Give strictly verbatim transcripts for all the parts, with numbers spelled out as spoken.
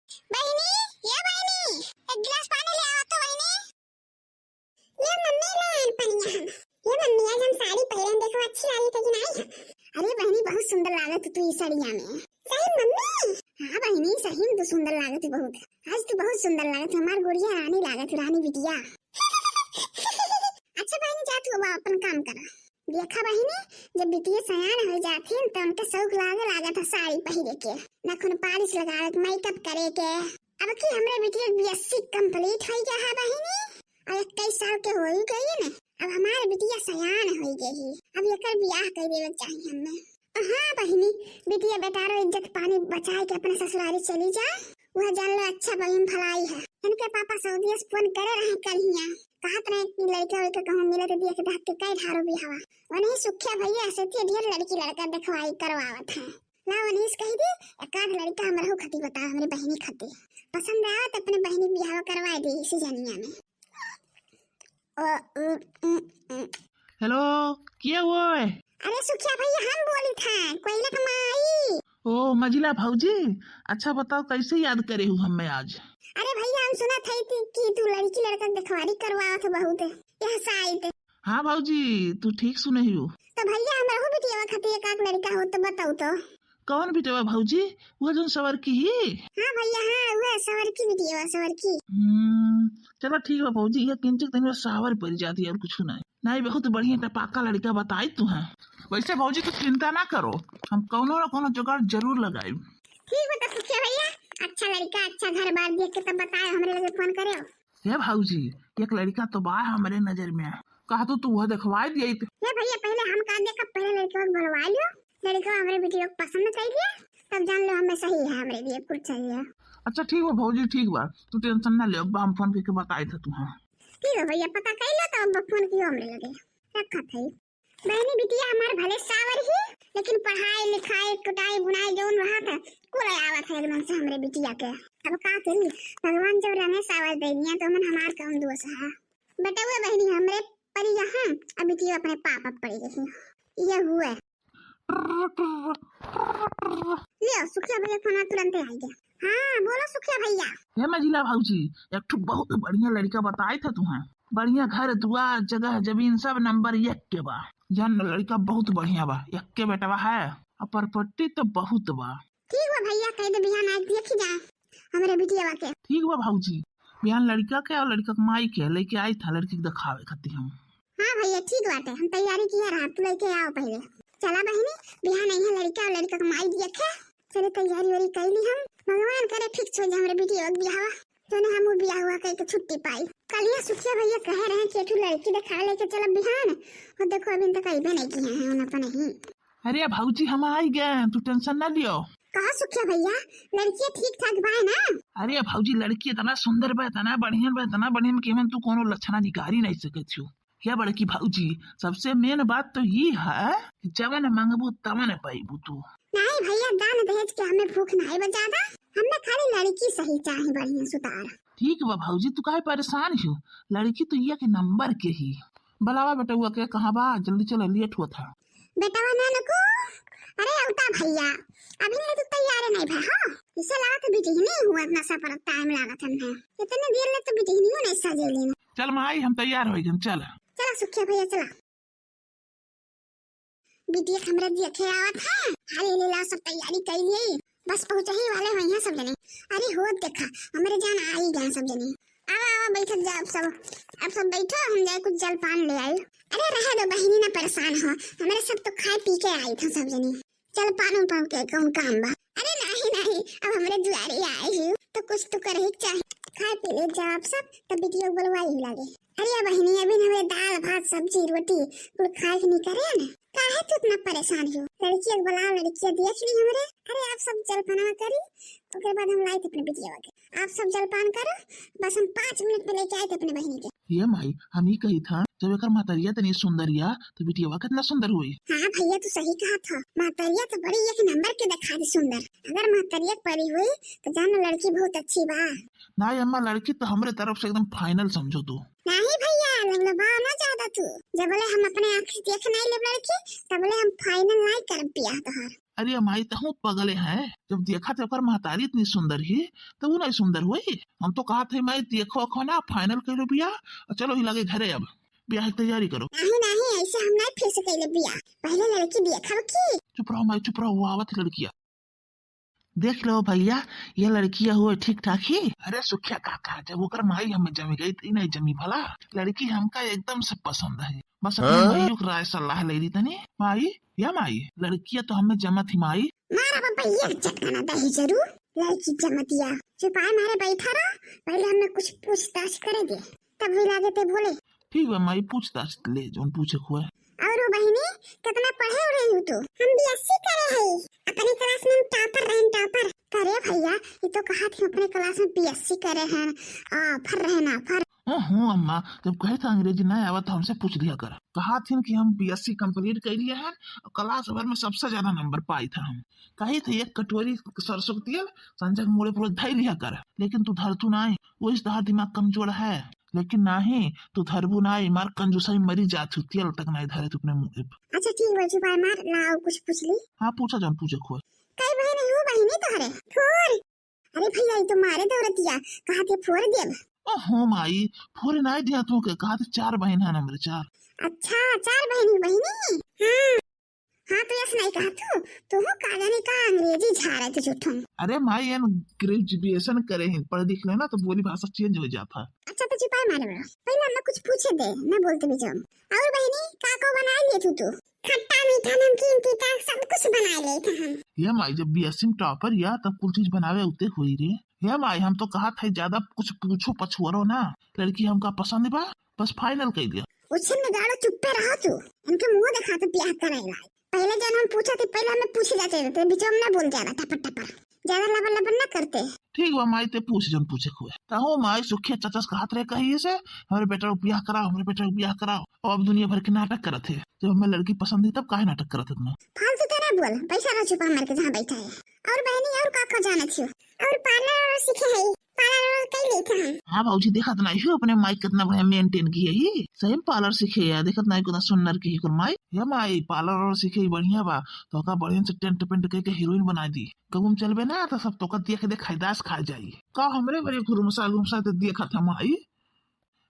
बहिनी, ए बहिनी, एक गिलास पानी ले आवा तो बहिनी। ले मम्मी, ले आन पनिया हम। ए मम्मी, आज हम साड़ी पहिरन, देखो अच्छी लागी कि नाही हम। अरे बहिनी, बहुत सुंदर लागत तू ई साड़िया में। सही मम्मी? हाँ बहिनी, सही में तू सुंदर लागत बहुत। आज तू बहुत सुंदर लागत, हमार गुड़िया रानी लागत, रानी बिटिया। अच्छा बहिनी, जा तू अब अपन काम कर। देखा बहिनी, जब बिटिया सयान हो जाथिन त उनके शौक लागे लागत है साड़ी पहिरे के, नखुन पालिश लगावे के, मेकअप करे के। अब की हमरे बिटिया के बीएससी कंप्लीट हो गया है बहिनी, और इक्कीस साल के हो ही गई ने। अब हमार बिटिया सयान हो गई, अब एकर बियाह कर देवे के चाही हमें। हाँ बहिनी, बिटिया बेटारो इज्जत पानी बचाए के अपने ससुरारी चली जा। वह जान लो अच्छा बहिन भलाई है। इनके पापा सऊदिया से फोन करे रहे कल हिया, कहत रहे कि लड़का वड़का कहूँ मिले तो देख धाक के कई ढारो बियाहवा। वनही सुखिया भैया से थे ढेर लड़की लड़का देखवाई करवावत है। ला वनही से कही दी, एक आध लड़का हमरहू खती बताओ, हमरे बहिनी खती। पसंद आवे तो अपने बहिनी बियाह करवा दी इसी जनिया में। ओ, उ, उ, उ। हेलो, के हुआ है? अरे सुखिया भैया, हम बोली था, कोयला के माई। ओ, मझिला भौजी, अच्छा बताओ, कैसे याद करे हो हमें आज? अरे भैया, हम सुना था कि, कि तू लड़की लड़का के देखवारी करवावत है बहुत, यह साइड। हाँ भौजी, तू ठीक सुने हो। तो भैया, हमरहू बिटिया खातिर एक आध लड़का हो तो बताओ तो। कौन बिटिया भौजी? वो जोन सवर की ही? हाँ भैया, हाँ, वह सवर की बिटिया, सवर की। हम्म, चलो ठीक बा भौजी, ये किंचित दिन में सावर पड़ जाती है और कुछ नहीं। नहीं, बहुत बढ़िया टपाका लड़का बताई तू है। वैसे भौजी तू चिंता ना करो, हम कौनो ना कौनो जुगाड़ जरूर लगाई। ठीक बा तो सुखिया भैया, अच्छा लड़का, अच्छा घर बार देख के तब बताए, हमरे लगे फोन करे। हे भौजी, एक लड़का तो बा हमरे नजर में, कहा तू, तू वह देखवाई दिए। हे भैया, पहले हम का देखब, पहले लड़का के बुलवा लियो, लड़का हमरे बिटिया के पसंद कर लिया, तब जान लो हमें सही है, हमरे लिए कुल सही है। अच्छा ठीक बा भौजी, ठीक बा, तू टेंशन ना ले, अब हम फोन करके बताई था तू। हाँ ठीक है भैया, पता कर लो, तब फोन कियो हमरे लगे, रखा था। बहनी बिटिया हमार भले सावर ही, लेकिन पढ़ाई लिखाई कुटाई बुनाई जौन रहा था, कुल आवत है एकदम से हमरे बिटिया के। अब का करी, भगवान जब रंगे सावर दे दिया तो मन हमार कौन दोष है। बेटउआ बहनी हमरे परी यहाँ, अब बिटिया अपने पापा पड़ी रही। ये हुए। लियो सुखिया भैया फोन तुरंते आ गया। हाँ बोलो सुखिया भैया। हे मझिला भौजी, एक ठो बहुत बढ़िया लड़का बताए था तुहें। बढ़िया घर दुआर जगह जमीन सब नंबर एक के बा। जान लड़का बहुत बढ़िया बा, एक के बेटवा है, और प्रॉपर्टी तो बहुत बा। ठीक बा भैया, कह दे बिहान आज देखी जा हमरे बिटिया के। ठीक बा भौजी, बिहान लड़का के और लड़का के माई के लेके आई था लड़की के दिखावे खातिर हम। हाँ भैया ठीक बाटे, हम तैयारी किया रहा, तू लेके आओ पहले। चला बहिनी, बिहान आई है लड़का और लड़का के माई देखे। चले तैयारी वारी कर ली हम, भगवान करे फिक्स हो जाए हमरे बिटिया के बियाहवा, तो ने हम बियाह हुआ कह के छुट्टी पाई। कल ये सुखिया भैया कहे रहे कि एक ठो लड़की दिखावे लेके चलब बिहान, और देखो अभी तक अइबे नहीं किए हैं उन अपन ही। अरे भौजी हम आई गए, तू टेंशन ना लियो। कहा सुखिया भैया, लड़किया ठीक ठाक बाय ना? अरे भौजी लड़की इतना सुंदर बा, इतना बढ़िया बा, इतना बढ़िया बा कि हमन तू कोनो लक्षणा निकाली नहीं सकत हो। हे बड़की भौजी, सबसे मेन बात तो ये है कि जवन मंगबू तवन पैबू तू। नहीं भैया, दान दहेज के हमें भूख नहीं बा ज्यादा, हमें खाली लड़की सही चाहे बढ़िया सुतार। ठीक बा भौजी, तू काहे परेशान हो? लड़की तो ये के नंबर के ही। बुलावा बेटउआ के, कहाँ बा? जल्दी चलो, लेट हुआ था। बेटवा नानकू, अरे अवता भैया, अभी ले तू तैयार नहीं भा, हाँ? इसे लागत बिटिहनी हुआ, इतना सा पर टाइम लागत है। इतने देर ले तो बिटिहनी नहीं सजेली ना। चल माई, हम तैयार हो गए, चल। चला सुखिया भैया, चला। बिटिया के हमरा देखे आवत है, हाली ले ला, सब तैयारी कर लिए, बस पहुँचे ही वाले हुई हैं सब जने। अरे हो देखा, हमरे जान आ ही गए सब जने। आवा, आवा, बैठक जा अब सब, अब सब बैठो, हम जाए कुछ जलपान ले आई। अरे रहे दो बहिनी, ना परेशान हो, हमरे सब तो खाए पी के आई था सब जने। जलपान उपान के कौन काम बा? अरे नहीं नहीं, अब हमरे दुआरे आई ही तो कुछ तो करे ही चाहे। खाए पी ले जा आप सब, तब बिटिया बुलवाई लागे। अरे बहिनी, अभी हमरे दाल भात सब्जी रोटी कुल खाए के नहीं करे ना, काहे तू इतना परेशान हो? लड़किया के बुलाओ, लड़किया देख ली हमरे। अरे आप सब जलपनवा करी, ओकर बाद हम लाई थे अपने बिटिया के। आप सब जलपान करो, बस हम पाँच मिनट में लेके आए थे अपने बहिनी के। ये माई, हम ही कही था, जब एकर महतरिया तनी सुंदरिया, तो बिटिया कितना सुंदर हुई। हाँ भैया, तू सही कहा था, महतरिया तो बड़ी एक नंबर के दिखा दी सुंदर। अगर महतरिया परी हुई तो जान लड़की बहुत अच्छी बा। ना अम्मा, लड़की तो हमरे तरफ से एकदम फाइनल समझो तू। नहीं भैया, लगले बा ना ज्यादा तू। जबले हम अपने आँख से देख नाई लेब लड़की, तबले हम final नाई करब बियाह तोहार। अरे माई, तहूँ पगले है, जब देखा थे ओकर महतारी इतनी सुंदर ही, तो वो नहीं सुंदर हुई? हम तो कहा थे माई, देखो अखो ना, final कर लो बियाह और चलो ही लगे घरे, अब बियाह की तैयारी करो। नहीं नहीं, ऐसे हम नहीं फिर से कैले बियाह, पहले लड़की देखब की। चुप रहो माई, चुप रहो, वो आवत है लड़किया। देख लो भैया, ये लड़किया हुए ठीक ठाक ही। अरे सुखिया काका, जब ओकर माई हमें जमी गई, तो ई नहीं जमी भला। लड़की हमका एकदम से पसंद है, बस अपने हाँ? माइयों की राय सलाह ले ली तनी। माई, या माई, लड़किया तो हमें जमत ही माई। मारा बाबा एक चटकाना दही जरूर, लड़की जमतिया। चुपाए मारे बैठा रहा, पहले हमें कुछ पूछताछ करे दे, तब भी लागे ते बोले। ठीक बा माई, पूछताछ ले, जौन पूछे के हुए। और बहिनी, कितना पढ़े उढ़े हो तू? हम बीएससी करे हई, अपने क्लास में हम टॉपर रहन, टॉपर। करे भैया, ये तो कहा थे अपने क्लास में बीएससी करे हैं, ऑफर रहन, ऑफर। ओहो अम्मा, जब कहे था अंग्रेजी ना आवत तो हमसे पूछ लिया कर। कहा थे कि हम बीएससी कंप्लीट कर लिए हैं और क्लास भर में सबसे ज्यादा नंबर पाई था हम। कही थे एक कटोरी सरसों के तेल संजय के मुड़े पर धई लिया कर, लेकिन तू धरतू नाई, वही से तहार दिमाग कमजोर है। लेकिन नाही, तू धरबू नाई, मार कंजूसाई मरी जात हूँ, तेल तक नाई धरे तू अपने मुँह पे। अच्छा ठीक बा, चुपाए मार, लाओ कुछ पूछ ली। हाँ, पूछा जौन पूछे के हुए। कई बहिनी हो बहिनी तोहरे? फोर। अरे भैया, ये तो मारे दौरतिया, कहा थे फोर देब। ओहो माई, फोर नाई दिया तू के, कहा थे चार बहिन है ना मेरे, चार। अच्छा, चार बहिनी, बहिनी? हाँ। हाँ, तो यस नहीं कहा तू, तू हो का जाने का अंग्रेजी झाड़ा थे झूठों। अरे माई, एन ग्रेजुएशन करे हैं, पढ़ लिख लेना तो बोली भाषा चेंज हो जाता है। अच्छा, तो चुपाए मारे बड़ा, पहले हमें कुछ पूछे दे, मैं बोलते भी जाऊँ। और बहिनी, का को बना लिए तू, तू? खट्टा, मीठा, नमकीन, तीता, सब कुछ बना लेते हम। ये माई, जब बीएससी में टॉपर या, तब कुल चीज बनावे उते हुई रे। ये माई, हम तो कहा था ज्यादा कुछ पूछो पछुआरो ना, लड़की हमका पसंद बा, बस फाइनल कर दिया। उछन में गाड़ो, चुप्पे रहो तू, इनके मुंह दिखा तो ब्याह करे लाई। पहले जन हम पूछा थे, पहले हमें पूछे जाते थे, बीच में ना बोल ज्यादा टपर टपर, ज्यादा लबर लबर ना करते। ठीक बा माई, ते पूछ जन पूछे के हुए। तहो माई, सुखिया चाचा से कहत रहे कहिए से, "हमरे बेटा को ब्याह कराओ, हमरे बेटा को ब्याह कराओ।" और अब दुनिया भर के नाटक करत है। जब हमें लड़की पसंद है तब काहे नाटक करत है इतना? फालतू ते ना बोल, पैसा ना चुपा मार के जहाँ बैठा है। और बहनी, और का का जानत हो? और पार्लर और सीखे है, पार्लर और कई लेते हैं। हाँ भौजी, देखत नहीं हो अपने माई कितना बढ़िया मेंटेन किए ही। सही में पार्लर सीखे है, देखत नहीं कितना सुंदर की ही कुल माई। ये माई, पार्लर और सीखे ही बढ़िया बा, तो का बढ़िया से टेंट पेंट करके हीरोइन बना दी। कहूँ चलबे ना तो सब तोका देख देख खैदास खा जाई। का हमरे बड़े घुरमसा घुरमसा तो देखत है माई।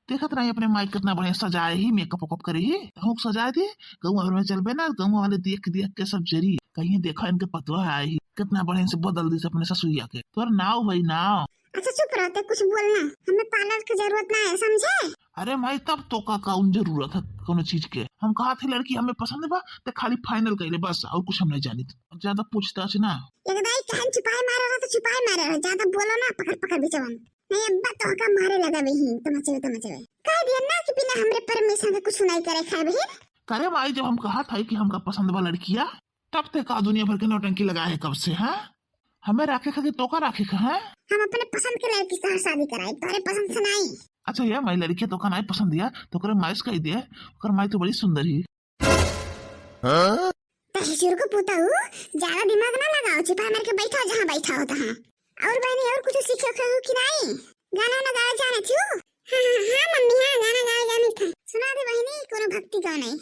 देखत रही अपने माई कितना बढ़िया सजाए ही, मेकअप वेकअप करे ही। कहूँ सजाए दे, गौवा भर में चलबे ना, गौवा वाले देख देख के सब जरी, कहीं देखा इनके पतवा आए ही, कितना बढ़िया से बदल दी से अपने ससुइया के। तोर नाव भाई नाव। अच्छा चुप रह, ते कुछ बोल ना, हमें पार्लर की जरूरत ना है, समझे? अरे माई, तब तोका कौन जरूरत है कोनो चीज के? हम कहा थे लड़की हमें पसंद बा, ते खाली फाइनल कइले बस, और कुछ हम नहीं जानित। ज्यादा पूछताछ ना। एक दाई कहन चुपाए मारे रहो तो चुपाए मारे रहो, ज्यादा बोलो ना, पकड़ पकड़ बिचवन। नहीं अब्बा, तोहका मारे लगा भी ही, तमचवे तमचवे। कह दिया ना कि बिना हमरे परमिशन के कुछ नहीं करे खाए बहिन। करे माई, जब हम कहा था कि हमका पसंद बा लड़किया, तब ते का दुनिया भर के नौटंकी लगाए है कब से, हाँ? हमें राखे खातिर तोका राखे का, हाँ? हम अपने पसंद के लड़की से शादी कराए, तोरे पसंद से नहीं। अच्छा ये माई, लड़किया तोका नहीं पसंद या, तो ओकरे माई से कह दे, ओकर माई तो बड़ी सुंदर ही। हाँ? तहजूर को पूता हूँ, ज्यादा दिमाग ना लगाओ, चुपा मार के बैठा हो जहाँ बैठा हो तहाँ। और बहनी, और कुछ सीखे हो कि नहीं? गाना ना गाए जाने थी? हाँ, हाँ, हाँ, मम्मी, हाँ, गाना गाए जाने था। सुना दे बहनी, कोनो भक्ति गाना है।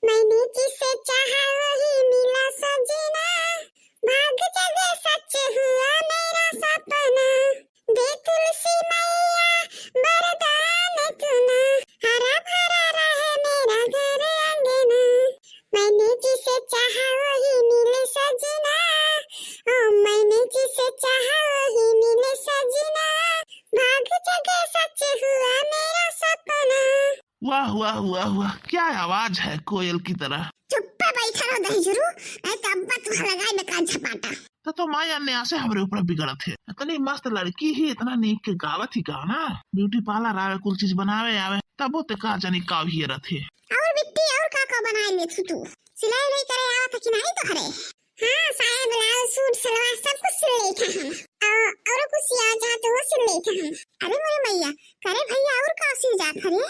मैंने जिसे चाहा वही मिला सजना, भाग जगे सच हुआ मेरा सपना। दे तुलसी मैया वरदान तू ना, हरा भरा रहे मेरा घर अंगना। मैंने जिसे चाहा वही मिले सजना, ओ मैंने जिसे चाहा वही मिले सजना, भाग जगे सच हुआ मेरा सपना। वाह, वाह, वाह, वाह, क्या आवाज है कोयल की तरह। चुप्पे बैठा रहो दही जुरू, नहीं तो अब्बा तुम्हारा लगाए में कान झपाटा। तो, तो माया अन्याय से हमरे ऊपर बिगड़त है। इतनी मस्त लड़की ही, इतना नीक के गावत ही गाना, ब्यूटी पार्लर आवे, कुल चीज बनावे आवे, तबो ते का जानी का हियरत है। और बिट्टी, और का का बनाए ले तू? सिलाई उलाई करे आवत है कि नहीं तोहरे? हाँ, साया, ब्लाउज, सूट, सलवार सब कुछ सिल लेते हम। और, और कुछ सिया जा तो वो सिल लेते हम। अरे मोरे मैया, करे भैया और का सिल जात हरे?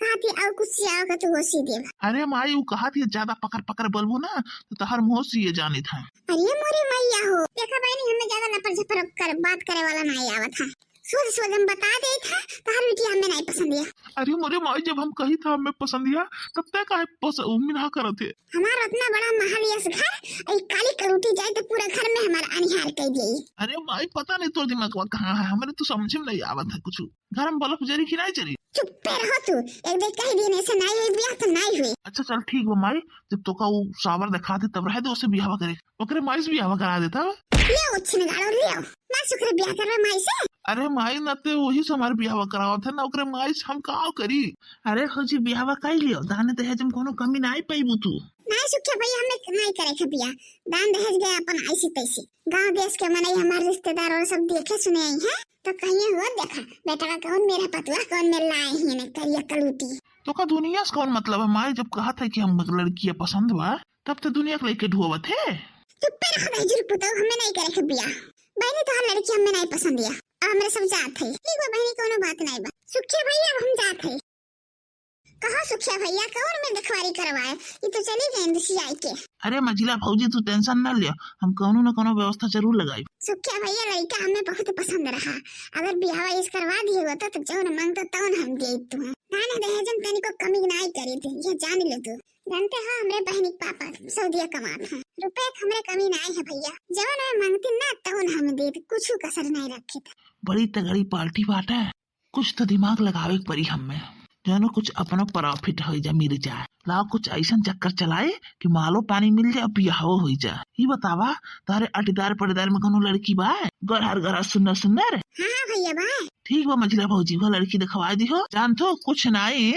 कहा थी और कुछ सिया का तो वो सी देब। अरे माई, वो कहा थी ज्यादा पकड़ पकड़ बोलबू ना तो तहर मुँह सिए जाने था। अरे मोरे मैया हो, देखा बहनी, हमें ज्यादा लपर झपर कर बात करे वाला नहीं आवत है। सोझ सोझ हम बता देत है, तोहार बिटिया हमें नहीं पसंद है। अरे मोरे माई, जब हम कही था हमें पसंद है, तब तय काहे पस-, मिनहा करत है? हमार इतना बड़ा महल यस घर, ई काली कलूटी जाए तो पूरा घर में हमार अनिहार कर दिए। अरे माई, पता नहीं तोर दिमागवा कहाँ है, हमरे तो समझ में नहीं आवत है कुछ। घर में बल्ब जरी कि नहीं जरी? चुप्पे रहो तू, एक दिन कह दिन ऐसे नहीं हुई बियाह तो नहीं हुई। अच्छा चल ठीक बा माई, जब तोका वो सावर दिखा दे तब रह दे, उसे बियाह करे, ओकरे माई से बियाह करा देता। ले उछिन गाड़ो ले, मैं सुखरे बियाह करवे माई से। अरे माई ना ते वही से हमार बियाह करावत है ना, ओकरे माई से हम का करी? अरे भौजी बियाह कर लियो, दान दहेज में कोनो कमी नहीं पाईबू तू। नहीं सुखिया भैया, हमें नहीं करे के बियाह, दान दहेज गए अपन ऐसी तैसी। गांव देश के मनई हमार रिश्तेदार और सब देखे सुने आई हैं, तो कहिए हो देखा बेटवा कौन मेरा पतुआ कौन मेरे लाए ही ने करिया कलूटी। तोका दुनिया से कौन मतलब है माई, जब कहा था कि हम लड़की पसंद बा तब तो दुनिया के लेके ढुआवत है। चुप्पे रहो दहिजर पुतौ, हमें नहीं करे के बियाह। बहनी तोहार लड़की हमें नहीं पसंद या, अब हमरे सब जात है। ठीक बा बहनी, कोनो बात नहीं बा। सुखिया भैया अब हम जात है। कहो सुखिया भैया, कौन में देखवारी करवाए? ये तो चली गए दुसियाई के। अरे मझिला भौजी, तू tension ना लियो, हम कौनो न कौनो व्यवस्था जरूर लगाई। सुखिया भैया, लड़का हमें बहुत पसंद रहा, अगर बियाह इस करवा दिए होता तो जौन मांगता तौन हम दे तू। ना ना, दहेज में तनिको कमी नहीं करी थी, ये जान ले तू। जानते हो हमरे बहनी के पापा सऊदिया कमात हैं, रुपए के हमरे कमी नहीं है भैया, जौन में मांगती ना तौन हम दे, कुछ कसर नहीं रखे थे। बड़ी तगड़ी पार्टी बाटे। कुछ तो दिमाग लगावे के पड़ी हमें, जानो कुछ अपना profit हो जा, मिल जाए। लाओ कुछ ऐसन चक्कर चलाए कि मालो पानी मिल जाए, बियाहो हो जाए। ई बतावा, तारे अटीदार पटीदार में कोनो लड़की बा? गरहर गरहर सुन्नर सुन्नर। हाँ, हाँ भैया बा। ठीक बा मझिला भौजी, वो लड़की दिखवा दी हो। जानतो कुछ नाई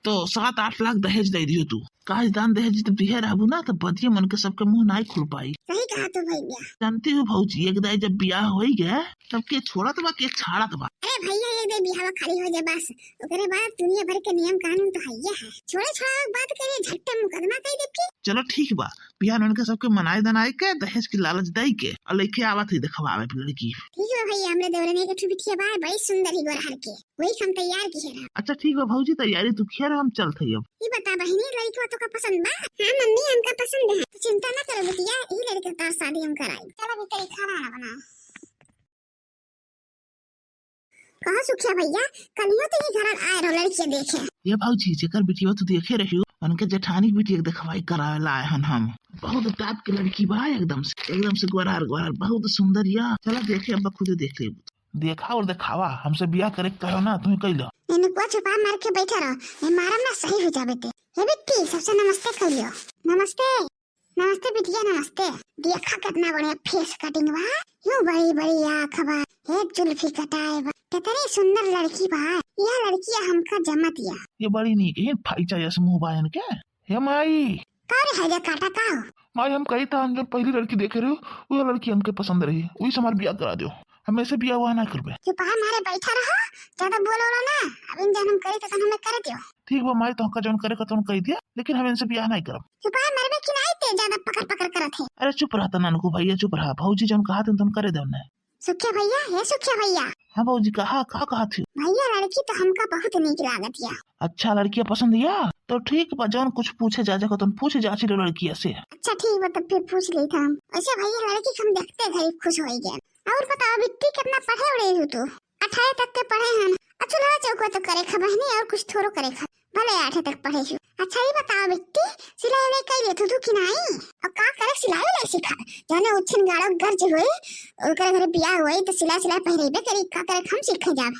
तो सात आठ लाख दहेज दे दियो तू। काज दान दहेज जब दिहे रहबू ना, तो बदिये मन के सबके मुंह नाई खुल पाई। सही कहा तू भैया। जानती हूँ भौजी, एक दाई जब बियाह होई गया, तब के छोड़त बा, के छाड़त बा। अरे भैया, एक दाई बियाह खाली हो जाए बस, ओकरे बाद दुनिया भर के नियम कानून तो हइये है। छोड़े छुड़ावे के बात करे, झट्टे मुकदमा कई देब की। चलो ठीक बा, बिहान उनके सबके मनाए दनाए के, दहेज के लालच दई के, और लेके आवत ही दिखवावे लड़की। ठीक बा भैया, हमरे देवरनिया के ठू बिटिया बा, बड़ी सुंदर ही गोरहर के। वही हम तैयार किहे रहा। अच्छा ठीक बा भौजी, तैयारी तू किहे रहा, हम चलत हई अब। ई बता बहिनी, लड़कवा तोका पसंद बा? हाँ मम्मी, हमका पसंद है। तो चिंता ना करो बिटिया, ई लड़के तार शादी हम कराई। चलो भीतर ही खाना ना बनाओ। कहो सुखिया भैया, कलियो तो ये घर आए रहो लड़किया देखे। ये भौजी, जेकर बिटिया तू देखे रहियो, उनके जेठानी के बिटिया के देखवाई करावे ला आए हन हम। बहुत टाप के लड़की बा, एकदम से, एकदम से गोरार गोरार, बहुत सुंदर या। चलो देखे, अब खुदे देख लेबू। देखा और देखावा, हमसे बियाह करे के कहो ना, तू ही कइलो। इनको छुपा मार के बैठा रहो, ये मारम ना सही हो जाबे ते। हे बिट्टी, सबसे नमस्ते कइलो। नमस्ते, नमस्ते बिटिया, नमस्ते। देखा कितना बढ़िया face cutting बा, यूं बड़ी बड़ी आँख बा, हे जुल्फी कटाए बा, कितनी सुंदर लड़की बा। यह लड़किया हमका जमत या। ये बड़ी नीक है, फाइचा यस मुँह बा इनके। हे माई। का रे हैजा काटा का हो? माई, हम कही था, हम जो पहली लड़की देखे रहे हो, वो लड़की हमके पसंद रही, वही से हमार बियाह करा दो, हम ऐसे बियाह हुआ ना करबे। चुपा मारे बैठा रहो, ज्यादा बोलो ना, अब इन जन हम करी तो हमें करे दियो। ठीक बा माई, तोहका जौन करे का तौन कही दिया, लेकिन हम इनसे बियाह नहीं करब। चुपा मरबे कि नहीं ते ज्यादा पकड़ पकड़ करत है। अरे चुप रहा तना नुकू भैया, चुप रहा, भौजी जौन कहा तुम तुम करे दो ना। सुखिया भैया, हे सुखिया भैया। हाँ भौजी, कहा, का कहा थी? भैया, लड़की तो हमका बहुत नीक लागत या। अच्छा, लड़किया पसंद या? तो ठीक बा, जौन कुछ पूछे जा, जा, तुम पूछ जा, लो लड़किया से। अच्छा, ठीक बा, तब फिर पूछ लेत हम। अच्छा भैया, लड़की के हम देखते घरी खुश हो गए। और बताओ बिट्टी, कितना पढ़े उड़े हो तू? अठारह तक के पढ़े हन। अच्छा, चूल्हा चौका तो करे खा बहनी, और कुछ थोड़ो करे खा। भले आठे तक पढ़े हो। अच्छा, ये बताओ बिट्टी, सिलाई उलाई कई लेत हो तू कि नाई? और का करे सिलाई उलाई सिखा? जाने उछिन गाड़ो गर्ज होई, ओकरे घरे बियाह होई, तो सिलाई सिलाई पहिरेबे करी, का करे हम सीखे जाब।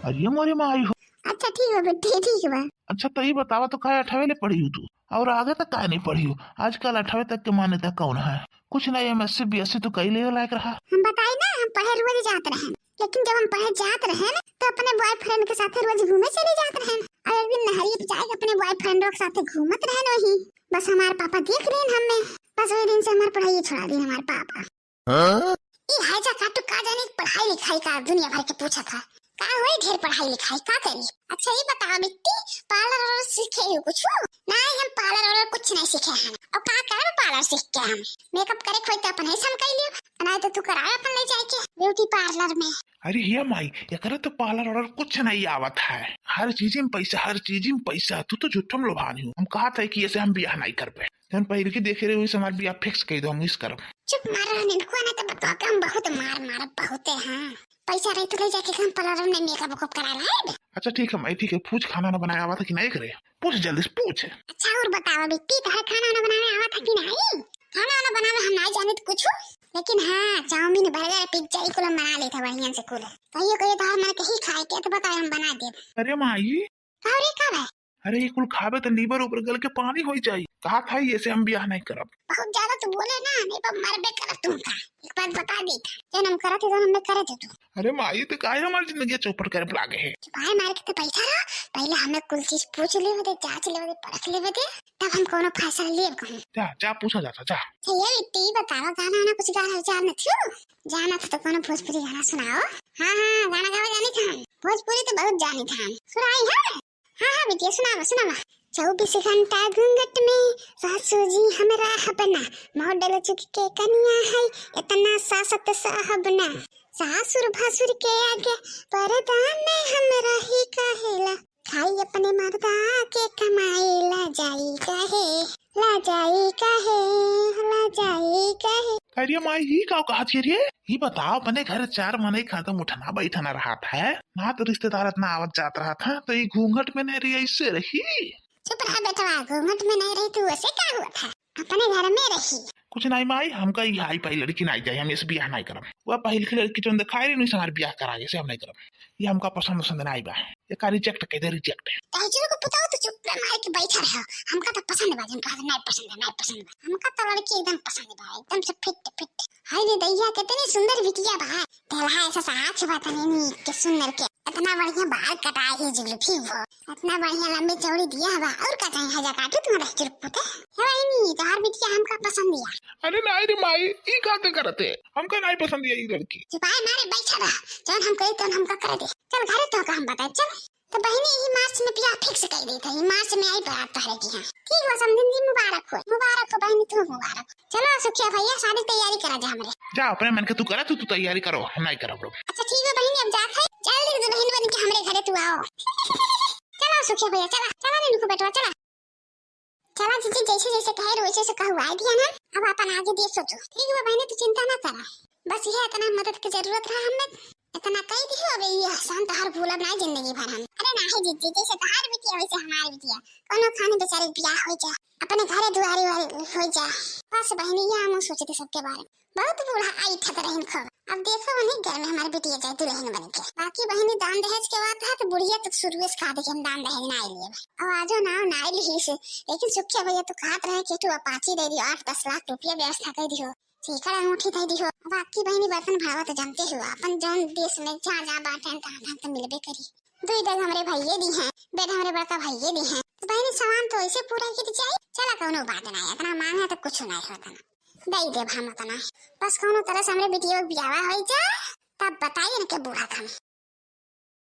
अरे मोरे माई हो। अच्छा, ठीक बा बिट्टी, ठीक बा। अच्छा, तो ये बतावा, तो काहे अठारहवें ले पढ़ी हो तू? और आगे तक काहे नहीं पढ़ी हो? आजकल अठारहवें तक के मान्यता कौन है? कुछ नहीं, MSc BSc तो कई ले लायक रहा। हम बताई ना, हम पढ़े रोज जात रहन, लेकिन जब हम पढ़े जात रहन, तो अपने boyfriend के साथे रोज घूमे चले जात रहन। और एक दिन नहरी पे जाके अपने boyfriend के साथे घूमत रहन वही। बस हमार पापा देख लेन हमें, बस वही दिन से हमार पढ़ाई छोड़ा दिन हमार पापा। हाँ? ई हैजा काटू का जाने पढ़ाई लिखाई का दुनिया भर के पूछा था। का होई ढेर पढ़ाई लिखाई का करी? अच्छा ये बताओ बिट्टी, parlour वालोर सीखे हो कुछ? नहीं, हम parlour वालोर कुछ नहीं सीखे हैं। और का करब parlour सीख के हम? Makeup करे के होई तो अपन ही से हम कर लियो, नहीं तो तू कराए अपन ले जाए के beauty parlour में। अरे हे माई, एकरा तो parlour वालोर कुछ नहीं आवत है। हर चीज में पैसा, हर चीज में पैसा। तू तो झूठम लोभानी हो। हम कहा था कि ऐसे हम बियाह नहीं करबे। जौन पहिल की देखे रहे, वही से हमार बियाह fix कर दो, हम इस करब। चुप मार रहा निलकुआ, ना तो बता के हम बहुत मार मारब, बहुते हैं। पैसा रही तो ले जाके हम पार्लर में मेकअप वेकअप करा लाए। अच्छा ठीक है माई, ठीक है, पूछ खाना ना बनाए आवा था कि नहीं करे, पूछ जल्दी से पूछ। अच्छा और बतावा बिट्टी, तोहर खाना ना बनावे आवा था कि नहीं? खाना वाना बनावे हम नहीं जाने तो कुछ, लेकिन हाँ चाउमीन बर्गर पिज्जा ई कुल हम बना लेता बढ़िया से कुल। कहियो कहियो तोहर मन कही खाए के तो बताए हम बना देब। अरे माई, का रे, का भाई? अरे, ये कुल खाबे तो लीवर ऊपर गल के पानी हो जाई। कहा था ये से हम बियाह नहीं करब। बहुत ज्यादा तू बोले ना, नहीं तो मरबे करब तुमका। एक बात बता दी, जौन हम करत है, जौन हमें करे दे तू। अरे माई, तो काहे हमारी जिंदगी चौपट करे लागे है? चुपाए मार के तो बैठा रहा, पहले हमें कुल चीज पूछ लेवे दे, जांच लेवे दे, परख लेवे दे, तब हम कोनो फैसला लेब कहूँ। जा, जा, पूछा जाता, जा। अच्छा, ये बिट्टी बतावा, गाना वाना कुछ गाना विचार न थियो? जाना था तो कोनो भोजपुरी गाना सुनाओ। हाँ, हाँ, गाना गावा जानी था हम। भोजपुरी तो बहुत जानी था हम। सुनाई है? हाँ, हाँ, बिटिया, सुनावा, सुनावा। चउबीस घंटा घूंघट में सासू जी हमरा हबना, मॉडल जुग के कनिया है, इतना सासत साहबना। सासुर भसुर के आगे पर्दा में हम रही कहेला, खाई अपने मर्दा के कमाई, ला जाई कहे, ला जाई कहे, ला जाई कहे। अरे माई, ई का कहत है रे? ई बताओ, अपने घर चार मनई खातिर उठना बैठना रहत है, ना तो रिश्तेदार इतना आवत जात रहत है, तो ई घूंघट में नहीं रही, ऐसे रही? चुप रहा बेटवा, घूंघट में नहीं रही तू, ऐसे का हुआ था? अपने घर में रही। कुछ नहीं माई, हमका ई हाई पाई लड़की नहीं जाए, हम इसे बियाह नहीं करब। वह पहल की लड़की जो दिखाई रही, उनसे हमारे बियाह करा, इसे हम नहीं करब। ये हमका पसंद पसंद नहीं बा, ये का रिजेक्ट कह दे, रिजेक्ट। ताजुर को बताओ तो चुप रह, मार के बैठा रहा। हमका तो पसंद बा, जन कहा नहीं पसंद है, नहीं पसंद बा। हमका तो लड़की एकदम पसंद बा, एकदम से फिट फिट। हाय रे दैया, कितनी सुंदर बिटिया बा। तेलहा ऐसा साथ बा तनी नीक के सुंदर के। इतना बढ़िया बाल कटाए है जुल्फी वो, इतना बढ़िया लंबी चौड़ी दिया बा, और का चाहिए है जा काटू तुम्हारा जुल्फ पुते। हे बहिनी, तोहार बिटिया हमका पसंद दिया। अरे नहीं रे माई, ई का के करत है? हमका नहीं पसंद है ई लड़की। चुपाए मारे बैठा रहा, जौन हम कही तौन हमका कर दे। चल घरे तो का हम बताए, चल। तो बहिनी, यही मार्च में बियाह फिक्स कर दी था, यही मार्च में आई बारात तोहरे की। हाँ ठीक बा समधिन जी, मुबारक हो, मुबारक हो बहिनी, तू मुबारक। चलो सुखिया भैया, शादी तैयारी करा जा हमरे। जा अपने मन के तू करा, तू, तू तैयारी करो, हम नहीं करब। अच्छा ठीक बा बहिनी, अब जात है, जल्दी दुल्हन बन के हमरे घरे तू आओ। चलो सुखिया भैया, चला, चला नीनू को बेटवा, चला। चला जीजी, जैसे जैसे कहे वैसे वैसे कहवाए दिया ना, अब अपन आगे दिए सोचो। ठीक बा बहिनी, तू चिंता ना करा, बस ये इतना मदद की जरूरत रहा हमें, इतना कह दियो, अब ये एहसान तोहार भूलब ना जिंदगी भर हम। अरे ना है जीजी, जैसे तोहार बिटिया वैसे हमार बिटिया, कोनो खाने बेचारे बियाह हो जा, अपने घरे दुआरे वाले हो जा, बस बहिनी ये हम सोचते सबके बारे में। बहुत बूढ़ा आई ठत रहिन खूब। अब देखो उन्हीं घर में हमारी बिटिया जाए दुल्हन बन के। बाकी बहिनी दान दहेज के बात है तो बुढ़िया तो शुरुए से कहा दे कि हम दान दहेज ना आई लिए। अब आजो नाव ना आई लिही से, लेकिन सुखिया भैया तो कहत रहे कि तू अपाची दे दियो, आठ दस लाख रुपया व्यवस्था कर दियो, सीकड़ अंगूठी दे दियो। बाकी बहिनी बर्तन भावा तो जानते हो, अपन जौन देश में जहाँ जहाँ बाटे तहाँ तहाँ तो मिलबे करी। दुई डेग हमरे भैये दी हैं, बेड हमरे बड़का भैये दी हैं। तो बहिनी सामान तो ऐसे पूरा गिर जाए, चला कौनो बात ना है, इतना मांग है तो कुछ ना होता ना। दे देब हम उतना। बस कौनो तरह से हमरे बिटिया के बियावा हो जा, तब बताई इनके बूढ़ा का हम।